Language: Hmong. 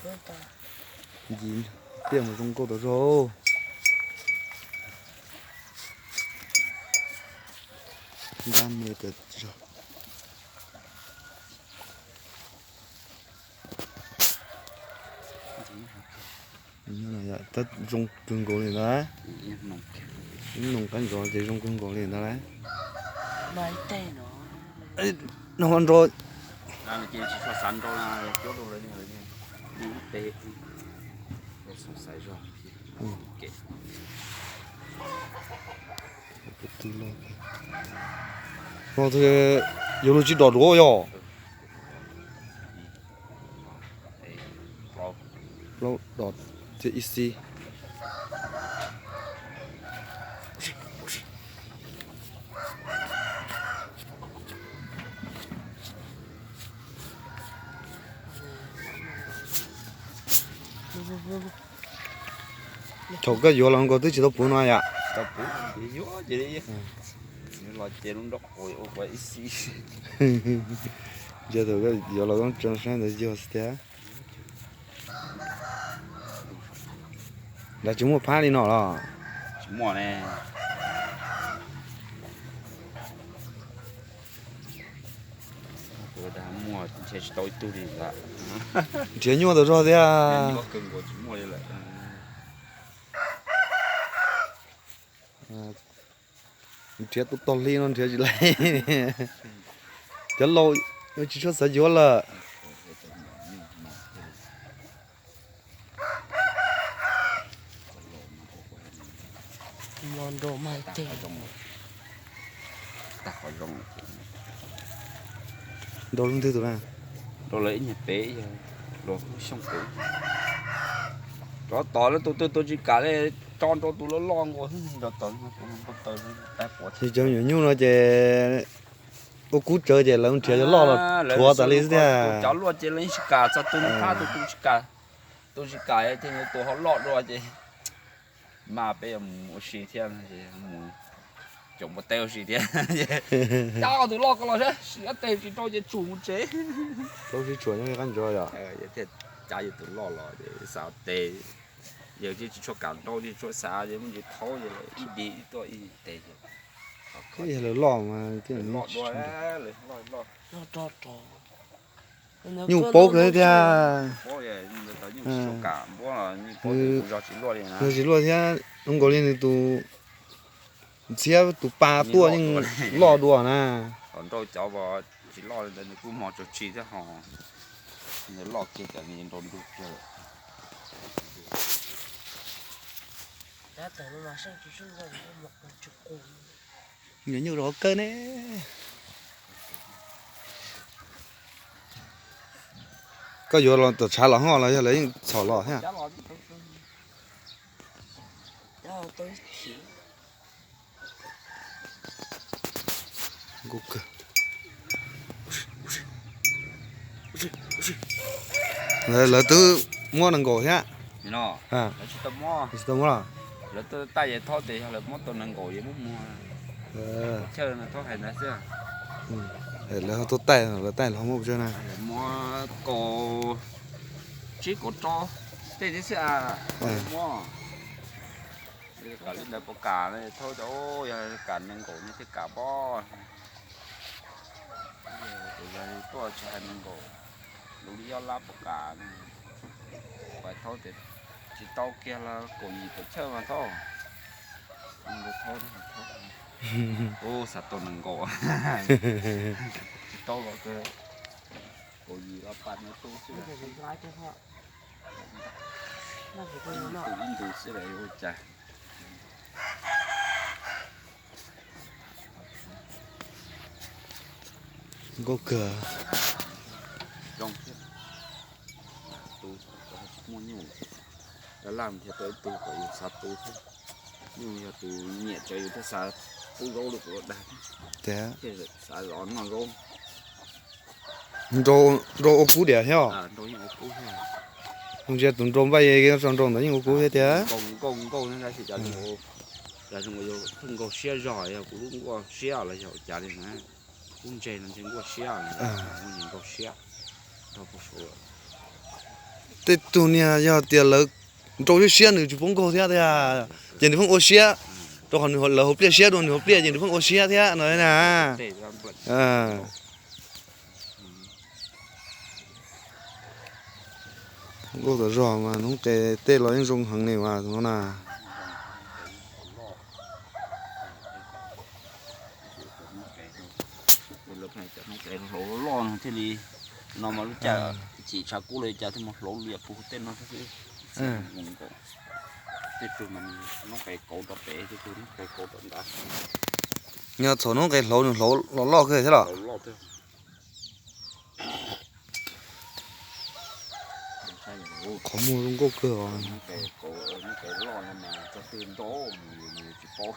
Nci tiaj mus zoo nkauj tas zog. Ntab me tas zog. Tab zoo kawg nkaus li ntawd. Ib noo qaib ntxov ces zoo kawg nkaus li ntawd lauj. Noo nrau. Tus yuav luag tsis dom duav yog. Plaub dom thiab ib xib. Thaum koj yuav los nkaus twb tsis tau puv no yom? Tsis tau puv, yuav ces los ces lub nrob qus ua ib xib. Ntsia thaum koj yuav los koob tsa saib ntawd yog xwb tiag. Nrad tsis muaj phab li no los? Tsis muaj ne. Kuv dag muaj nrhiav tsis tau ib tug li ntag. Nrhiav nyuaj tau zog thiab. Nrhiav nyuaj kawg nkaus tsis muaj li lawm. Nrhiav tus tog hli no nrhiav tsis laib. Cov laus yuav tsis tshua xav yuav lawm. Nrau lub nthwv tus na. Nrau lawv ib nyuag pem, luag xyoo pem. Rov tom lawv tus twg tus tsis kam li, tso nrau tus loj loj nkaus nrov tom. Ces cov me nyuam nyuj no ces ua kub tsawv ces lawv nrhiav cov loj los rhuav tas li xwb tiag. Cov luaj ces lawv yeej tsis kam, txog tus thab tus tus tsis kam, tus tsis kam ces tus ho loj dua ces mas peb yuav mus ua si thiab, mus caum npua teb ua si thiab. Cab tus loj ko los saib, sim ab teg tsis rau ces tsum mus tsev. Plaub sib tshuam nyob qab ntsuav yom. Thiaj cab yus tus loj los ces xav tes, yawg tsis tshua kam nrau, tsis tshua xav ces muaj ntsis thaub ces lawv ib dim tuaj ib teg ces. Yog lawv loj mas loj dua, loj loj. Nyuj paub kawg thiab. Paub, nyuj tsis kam npuab, nyuj paub tias kuv zog tsis luaj li na. Nws tsis luaj thiab, zoo nkaus li nws tus ntxhiab tus pa tuaj yeej loj dua na. Ho nrau cov uas tsis loj li ntawd nws kuj mos tsuag tsi thiab ho. Nws loj kiag cov nws nrau nrug kiag lawm. Nyuam nyuj rau kawg ne. Koj yuav los tom tshav los hos los yog lawv yeej txhom los thiab? Lawv twb muab nees nkaum thiab. Tsis tau muab los? Lawv tuaj taij ces thaub tes yog lawv muab tau nees nkaum ces muab muag. Chaw no thaub hais ntawd xwb. Lawv tuaj taij, lawv taij los muab pes tsawg na? Lawv muab kaum tsib kaum rau tej thiab xwb. Muab kom li ntawd puas kam, thaub cov yog kam nees nkaum no thiaj kam pob. Tuaj tsis hais nees nkaum, lub li yog lab puas kam, pais thaub tias tsis tau kiag los kaum yim tawm chaw mas thaub. Ub, xav tau nees nkaum, tsis tau los kaum yim los pais no tu xwb. Ib ntus xwb los ua cas. Nkauj kawg. Zoo thiab. Tu muaj nyuj, laj laj nrhiav tau ib tug kom yus xav tu thiab. Nyuj yog tus nyiam tsawv yus thiaj xav pub zaub rau kuv dag thiab. Xav zov noj zaub. Nrau ua kub diam thiab. Ntsia tus nrau npaj tso nrau ntawd yeej ua kub thiab tiag. Nkauj nkauj, yog zoo yus pheej nkaug siab zog, yog kuv lub nkuaj siab los yog ua cas li na. Kub ntse no ntshe nkuaj siab, nkauj siab. Tej tug niag yog tias lawv nrau siab siab nws tsis pub nkaug thiab tiag, ces nws pheej ua siab, rau qhov lawv haus pliaj siab dua nws haus pliaj ces nws pheej ua siab thiab no na. Nkaug tom zog mas hnub qes tej los yeej zoo heev li mas no na. Hlauv loj no thiaj li, no mas lub caij chim tshav kub li cas thiaj mus hlauv liam puag tej no xwb. Tej tug mas hnub qes kauv rov pem, tej tug hnub qes kauv rov nrad. Yog thaum hnub qes hlauv nws hlauv los loj kawg thiab los? Qhov muag zoo nkauj kawg os. Hnub qes kauv, hnub qes loj no mas txog twg nrau, nws tsis paub.